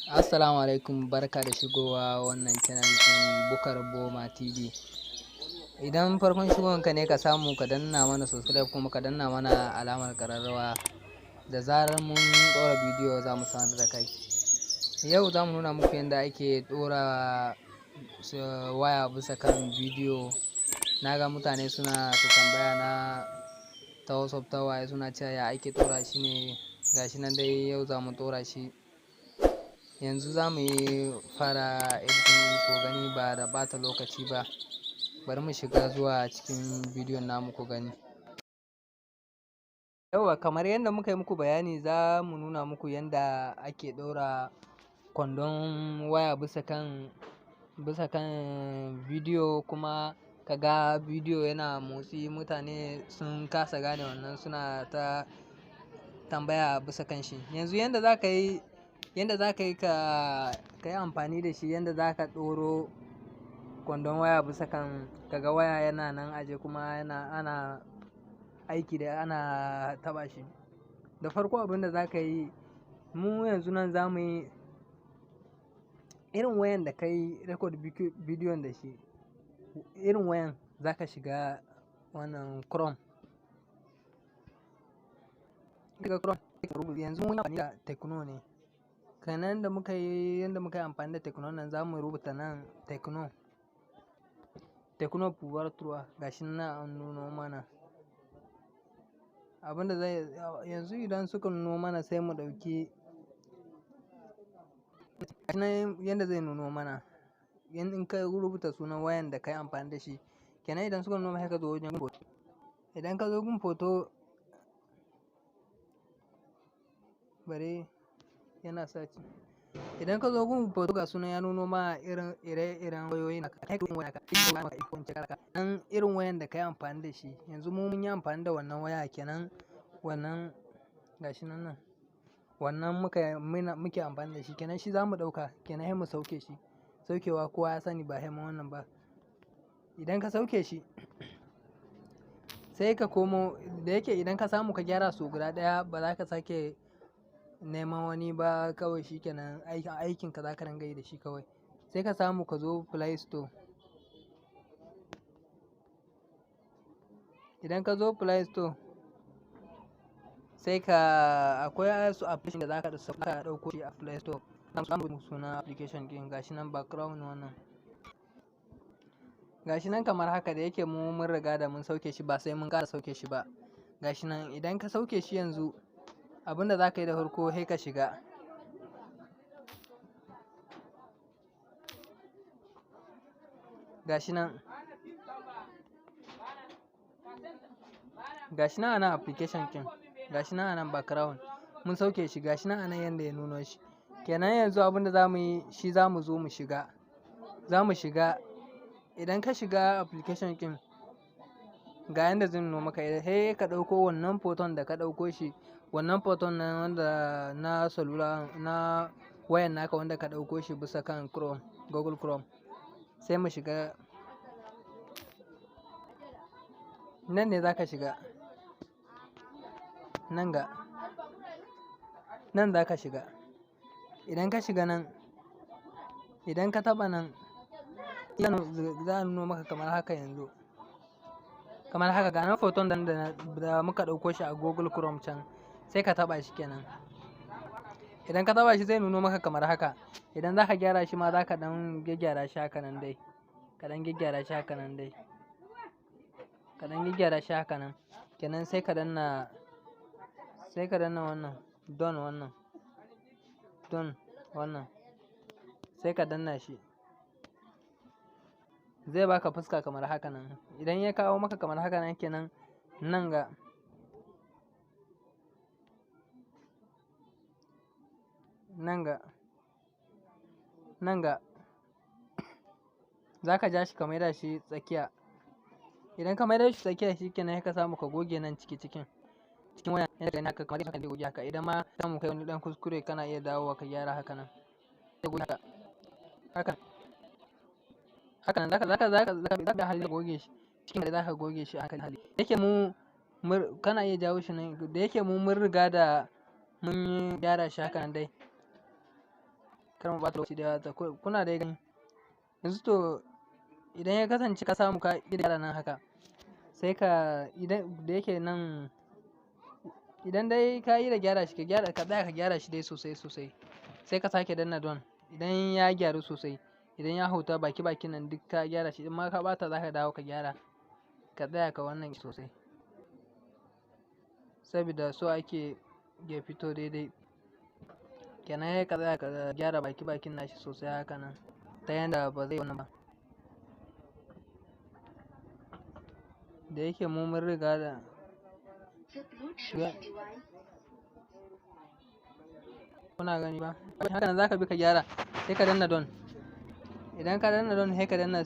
Assalamu alaikum, barka da shigowa wannan channel ɗin Bukar Boma TV. Idan farkon shigowanka ne, ka samu ka danna mana subscribe kuma ka danna mana alamar ƙararrawa, da zarar mun ɗora bidiyo za mu sanar da kai. Yau za mu nuna muku yadda ake ɗora waya bisa kan bidiyo. Na ga mutane suna ta tambaya na ta WhatsApp, ta waye, suna cewa ya ake ɗora shi ne. Gashi nan dai, yau za mu ɗora shi. Yanzu za mu yi fara editing ɗin, ku gani, ba da ɓata lokaci ba. Bari mu shiga zuwa cikin bidiyon namu ku gani. Yauwa, kamar yadda muka yi muku bayani, za mu nuna muku yadda ake ɗora kwandon waya bisa kan bidiyo, kuma ka ga bidiyo yana motsi. Mutane sun kasa gane wannan, suna ta tambaya bisa kan shi. Yanzu yanda za ka yi ka yi amfani da shi, yanda za ka ɗoro kwandon waya bisa kan, ka ga waya yana nan aje kuma yana ana aiki da ana taɓa shi. Da farko, abin da za ka yi, mu yanzu nan za mu yi irin wayan da ka yi record bidiyon da shi, irin wayan za ka shiga wannan Chrome. Shiga Chrome, yanzu mun yi amfani da Tecno ne. Kenan da muka yi, yanda muka yi amfani da Tecno nan, za mu rubuta nan Tecno. Tecno Pouvoir 3, gashi nan an nuno mana. Abin da zai yanzu, idan suka nuno mana, sai mu ɗauki nan yanda zai nuno mana. In ka rubuta sunan wayan da ka yi amfani da shi, kenan idan suka nuno maka, sai ka zo wajen photo. Idan ka zo gun photo, bari, yana searching. Idan ka zo gun photo, ga sunan ya nuno ma irin ire-iren wayoyin nan, irin wayan da ka yi amfani da shi. Yanzu mu mun yi amfani da wannan waya kenan, wannan gashi nan nan. Wannan muke amfani da shi kenan, shi za mu ɗauka kenan, sai mu sauke shi. Saukewa kowa ya sani, ba sai mun wannan ba. Idan ka sauke shi, sai ka komo, da yake idan ka samu ka gyara su guda ɗaya, ba za ka sake neman wani ba, kawai shi kenan aikin ka za ka ringa yi da shi kawai. Sai ka samu ka zo Play Store. Idan ka zo Play Store, sai ka akwai su application da za ka ɗauko shi a Play Store. Zamu sunan application ɗin, gashi nan, background wannan. Gashi nan kamar haka. Da yake mu mun riga da mun sauke shi, ba sai mun ƙara sauke shi ba. Gashi nan, idan ka sauke shi yanzu, abin da za ka yi da farko, sai ka shiga. Gashi nan. Gashi nan a nan application ɗin. Gashi nan a nan background. Mun sauke shi, gashi nan a nan yanda ya nuno shi. Kenan yanzu abin da za mu yi, shi za mu zo mu shiga. Za mu shiga. Idan ka shiga application ɗin, ga yanda zai nuno maka, sai ka ɗauko wannan photon da ka ɗauko shi. Wannan photon nan wanda na salula na wayan naka, wanda ka ɗauko shi bisa kan Chrome, Google Chrome. Sai mu shiga. Nan ne za ka shiga. Nan ga. Nan za ka shiga. Idan ka shiga nan, idan ka taɓa nan, za a nuno maka kamar haka yanzu. Kamar haka, ga nan photon da muka ɗauko shi a Google Chrome can, sai ka taɓa shi kenan. Idan ka taɓa shi, zai nuno maka kamar haka. Idan za ka gyara shi ma, za ka ɗan gyaggyara shi haka nan dai. Ka ɗan gyaggyara shi haka nan dai. Ka ɗan gyaggyara shi haka nan. Kenan sai ka danna wannan done, wannan done wannan, sai ka danna shi. Zai baka fuska kamar haka nan. Idan ya kawo maka kamar haka nan kenan, nan ga nan ga nan ga za ka ja shi ka maida shi tsakiya. Idan ka maida shi tsakiya, shi kenan, sai ka samu ka goge nan ciki cikin wayan yadda haka, kamar haka goge haka. Idan ma samu kai wani ɗan kuskure, kana iya dawowa ka gyara haka nan. Sai goge haka. Haka. Haka nan zaka hali goge shi. Cikin da zaka goge shi a hankali. Yake mu kana iya jawo shi nan, da yake mu mun riga da mun yi gyara shi haka nan dai. Kar mu ɓata lokaci da yawa, kuna dai gani. Yanzu to idan ya kasance ka samu ka gyara nan haka, sai ka idan da yake nan, idan dai ka yi da gyara shi, ka gyara, ka tsaya ka gyara shi dai sosai sosai, sai ka sake danna done. Idan ya gyaru sosai, idan ya hauta baki bakin nan duk ka gyara shi, in ma ka ɓata za ka dawo ka gyara, ka tsaya ka wannan sosai. Saboda so ake ya fito daidai. Kenan sai ka tsaya ka gyara baki bakin nashi sosai haka nan, ta yanda ba zai wannan ba. Da yake mu mun riga da kuna gani ba. Haka nan za ka bi ka gyara, sai ka danna done. Idan ka danna done sai ka danna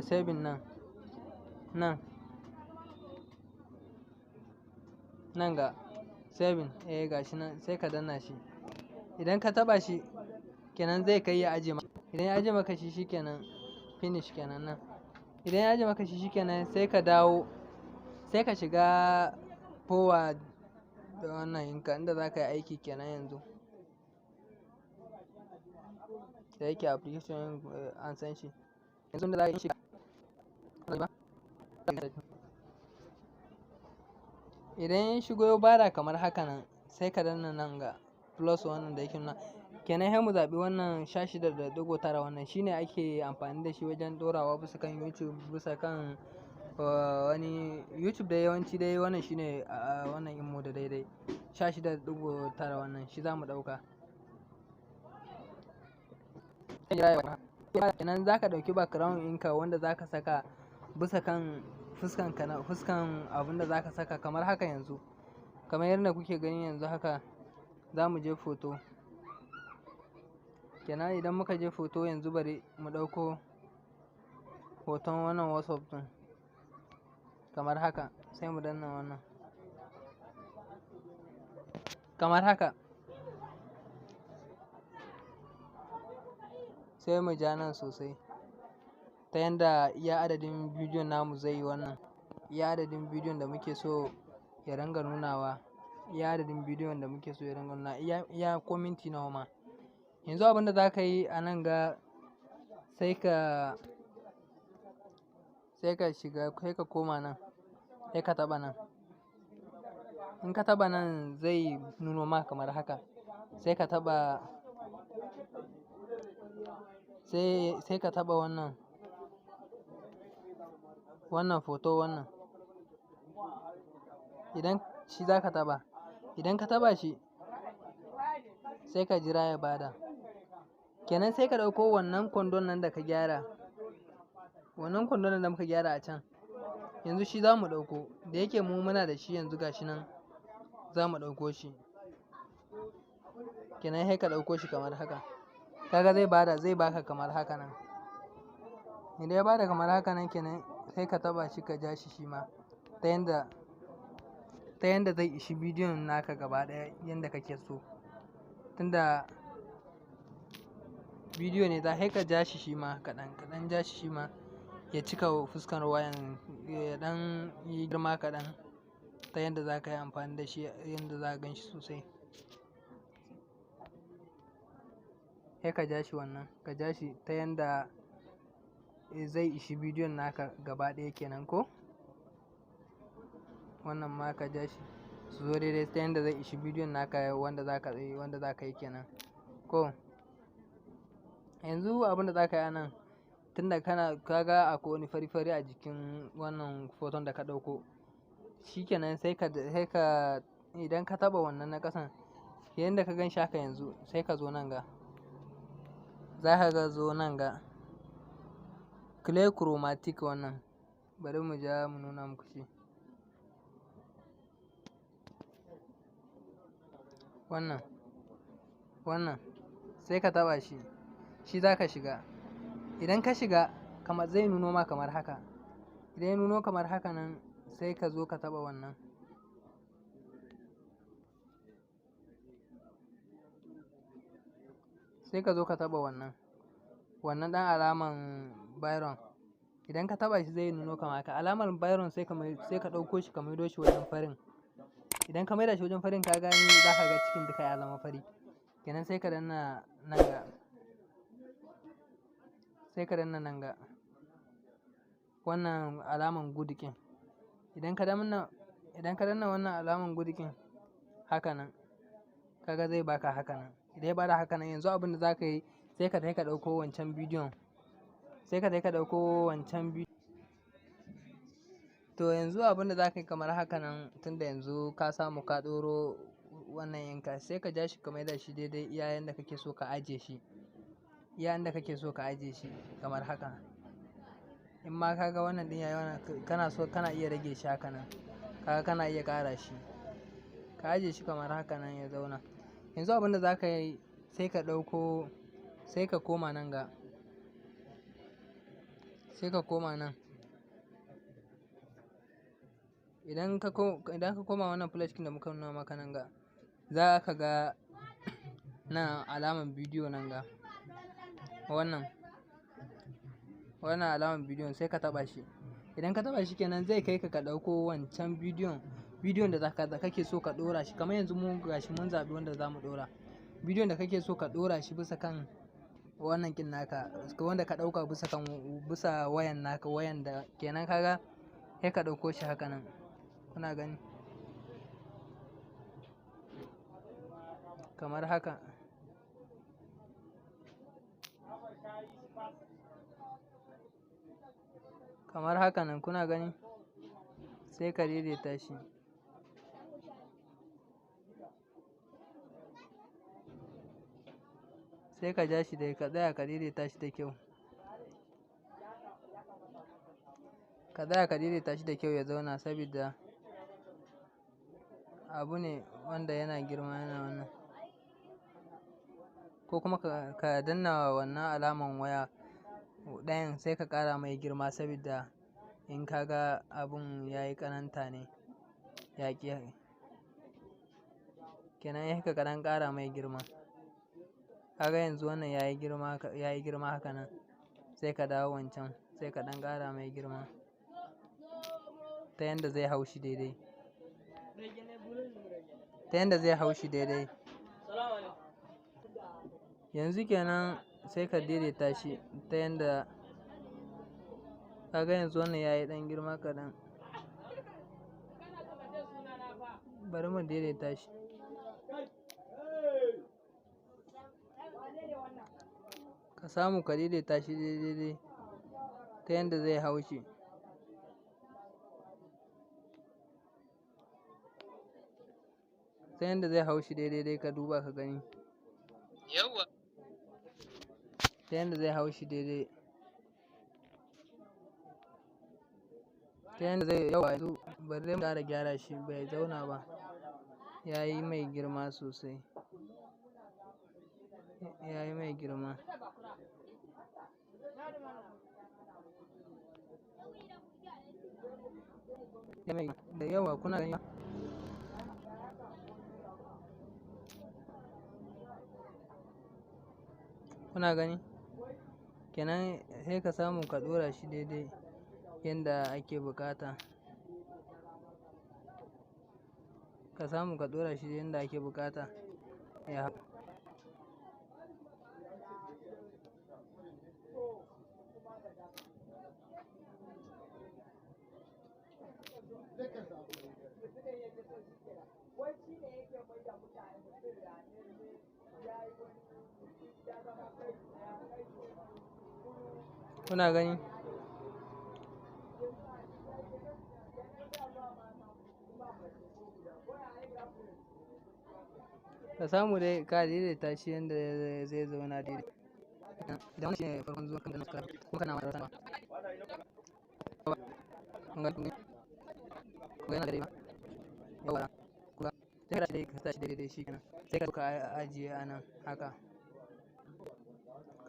saving nan. Nan. Nan ga saving, eh gashi nan sai ka danna shi. Idan ka taɓa shi kenan zai kai ya ajiye maka. Idan ya ajiye maka shi shikenan, finish kenan nan. Idan ya ajiye maka shi shikenan, sai ka dawo, sai ka shiga forward da wannan ɗinka inda za ka yi aiki kenan yanzu. Da yake application an san shi. Yanzu inda za ka yi shiga. Idan ya shigo ya bada kamar haka nan, sai ka danna nan ga plus wannan da yake nuna. Kenan sai mu zaɓi wannan 16.9, wannan shine ake amfani da shi wajen ɗorawa bisa kan YouTube, bisa kan wani YouTube dai, yawanci dai wannan shine wannan ɗinmu da daidai. 16.9 wannan shi za mu ɗauka. Kenan za ka ɗauki background ɗinka wanda za ka saka bisa kan fuskan ka na fuskan abun da za ka saka kamar haka yanzu. Kamar yadda kuke gani yanzu haka, za mu je photo. Kenan idan muka je photo yanzu, bari mu ɗauko hoton wannan WhatsApp ɗin kamar haka, sai mu danna wannan. Kamar haka. Sai mu ja nan sosai ta yanda iya adadin bidiyon namu zai yi wannan. Iya adadin bidiyon da muke so ya ringa nunawa. Iya adadin bidiyon da muke so ya ringa nuna. Iya ko minti nawa ma. Yanzu abin da za ka yi a nan ga, sai ka shiga, sai ka koma nan, sai ka taɓa nan. In ka taɓa nan zai nuno ma kamar haka. Sai ka taɓa, sai ka taɓa wannan photo wannan. Idan shi za ka taɓa, idan ka taɓa shi sai ka jira ya bada. Kenan sai ka ɗauko wannan kwandon nan da ka gyara. Wannan kwandon nan da muka gyara a can. Yanzu shi za mu ɗauko. Da yake mu muna da shi yanzu, gashi nan za mu ɗauko shi. Kenan sai ka ɗauko shi kamar haka. Kaga zai bada, zai baka kamar haka nan. Idan ya bada kamar haka nan, kenan sai ka taɓa shi ka ja shi shima ta yanda zai ishi bidiyon naka gaba ɗaya yanda kake so. Tunda bidiyo ne za sai ka ja shi shima kaɗan, kaɗan ja shi shima ya cika fuskar wayan, ya ɗan yi girma kaɗan ta yanda za ka yi amfani da shi yanda za ka gan shi sosai. Sai ka ja shi wannan, ka ja shi ta yanda zai ishi bidiyon naka gaba ɗaya kenan ko? Wannan ma ka ja shi su zo daidai ta yanda zai ishi bidiyon naka wanda za ka yi kenan. Ko? Yanzu abin da za ka yi a nan, tunda kana ka ga akwai wani fari fari a jikin wannan hoton da ka ɗauko. Shi kenan, sai ka idan ka taɓa wannan na ƙasan, yanda ka gan shi haka yanzu, sai ka zo nan ga. Za ka ga zo nan ga clear chromatic wannan. Bari mu ja mu nuna muku shi. Wannan sai ka taɓa shi, shi za ka shiga. Idan ka shiga kamar zai nuno ma kamar haka. Idan ya nuno kamar haka nan, sai ka zo ka taɓa wannan. Sai ka zo ka taɓa wannan ɗan alaman biron. Idan ka taɓa shi zai nuno kamar haka. Alamar biron, sai ka ɗauko shi ka maido shi wajen farin. Idan ka maida shi wajen farin, ka gani, za ka ga cikin duka ya zama fari. Kenan sai ka danna nan ga Sai ka danna nan ga wannan alaman good ɗin. Idan ka danna wannan alaman good ɗin haka nan, kaga zai baka haka nan. Idan ya bada haka nan, yanzu abin da za ka yi, sai ka tafi ka ɗauko wancan bidiyon. Sai ka tafi ka ɗauko wancan bidiyon. To, yanzu abin da za ka yi kamar haka nan, tunda yanzu ka samu ka ɗoro wannan yanka, sai ka ja shi ka maida shi daidai iya yanda kake so ka ajiye shi. Iya inda kake so ka ajiye shi kamar haka. In ma ka ga wannan ɗin yayi wannan, kana so kana iya rage shi haka nan. Kaga kana iya ƙara shi. Ka ajiye shi kamar haka nan ya zauna. Yanzu abin da za ka yi, sai ka ɗauko, sai ka koma nan ga. Sai ka koma nan. Idan ka koma wannan flash ɗin da muka nuna maka nan ga, za ka ga nan alaman bidiyo nan ga. Wannan alaman bidiyon, sai ka taɓa shi. Idan ka taɓa shi kenan, zai kai ka ka ɗauko wancan bidiyon da kake so ka ɗora shi. Kamar yanzu mu gashi mun zaɓi wanda za mu ɗora. Bidiyon da kake so ka ɗora shi bisa kan wannan ƙin naka, wanda ka ɗauka bisa wayan naka, wayan da kenan, kaga sai ka ɗauko shi haka nan. Kuna gani? Kamar haka. Kamar haka nan, kuna gani? Sai ka daidaita shi. Sai ka ja shi dai, ka tsaya ka daidaita shi da kyau. Ka tsaya ka daidaita shi da kyau ya zauna, sabida abu ne wanda yana girma yana wannan. Ko kuma ka danna wannan alaman waya ɗayan, sai ka ƙara mai girma, sabida in ka ga abun yayi ƙananta ne, ya ƙi. Kenan sai ka ɗan ƙara mai girma. Kaga yanzu wannan yayi girma haka nan. Sai ka dawo wancan, sai ka ɗan ƙara mai girma ta yanda zai hau shi daidai. Ta yanda zai hau shi daidai. Yanzu kenan sai ka daidaita shi ta yanda kaga yanzu wannan yayi ɗan girma kaɗan. Bari mu daidaita shi. Ka samu ka daidaita shi daidai ta yanda zai hau shi. Ta yanda zai hau shi daidai dai, ka duba ka gani. Yawwa. Ta yanda zai hau shi daidai. Ta yanda zai yauwa. Yanzu bari dai mu ƙara gyara shi, bai zauna ba. Yayi mai girma sosai. Yayi mai girma. Da yawa, kuna gani ba? Kuna gani? Kenan sai ka samu ka ɗora shi daidai yanda ake buƙata. Ka samu ka ɗora shi yanda ake buƙata. Ya hau. Kuna gani? Ka samu dai ka daidaita shi yanda zai zauna daidai. Idan wannan shine farkon zuwan ka, danna subscribe kuma kana mana sanarwa. Kun gani? Kun ga yana daidai ba? Yauwa. Kun ga? Sai ka dai ka sa shi daidai, shi kenan. Sai ka zo ka ajiye a nan haka.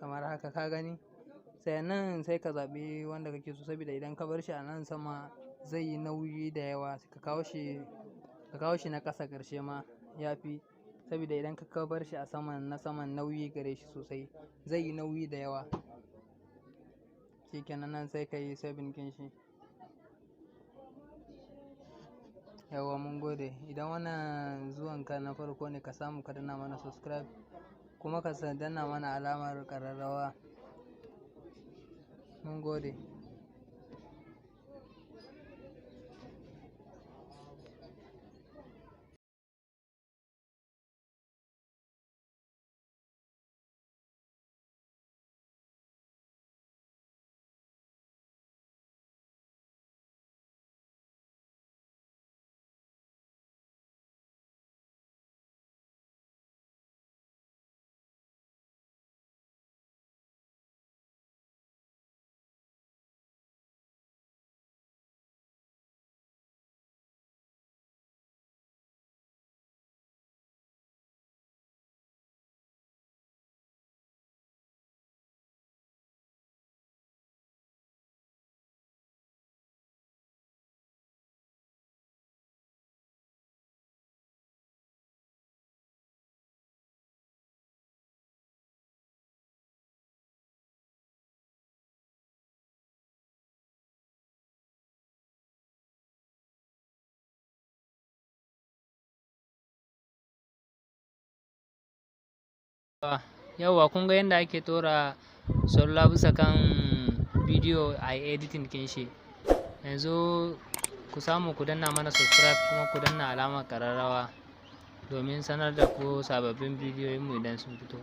Kamar haka, ka gani? Sai nan sai ka zaɓi wanda kake so, saboda idan ka bar shi a nan sama zai yi nauyi da yawa. Ka kawo shi na ƙasa ƙarshe ma ya fi. Saboda idan ka bar shi a saman, na saman nauyi gare shi sosai. Zai yi nauyi da yawa. Shi kenan, nan sai ka yi saving ɗin shi. Yauwa, mun gode. Idan wannan zuwan ka na farko ne, ka samu ka danna mana subscribe kuma ka danna mana alamar ƙararrawa. Mun gode. Yauwa, kun ga yadda ake ɗora salula bisa kan bidiyo a yi editing kin shi. Yanzu ku samu ku danna mana subscribe kuma ku danna alamar ƙararrawa domin sanar da ku sababbin bidiyoyinmu idan sun fito.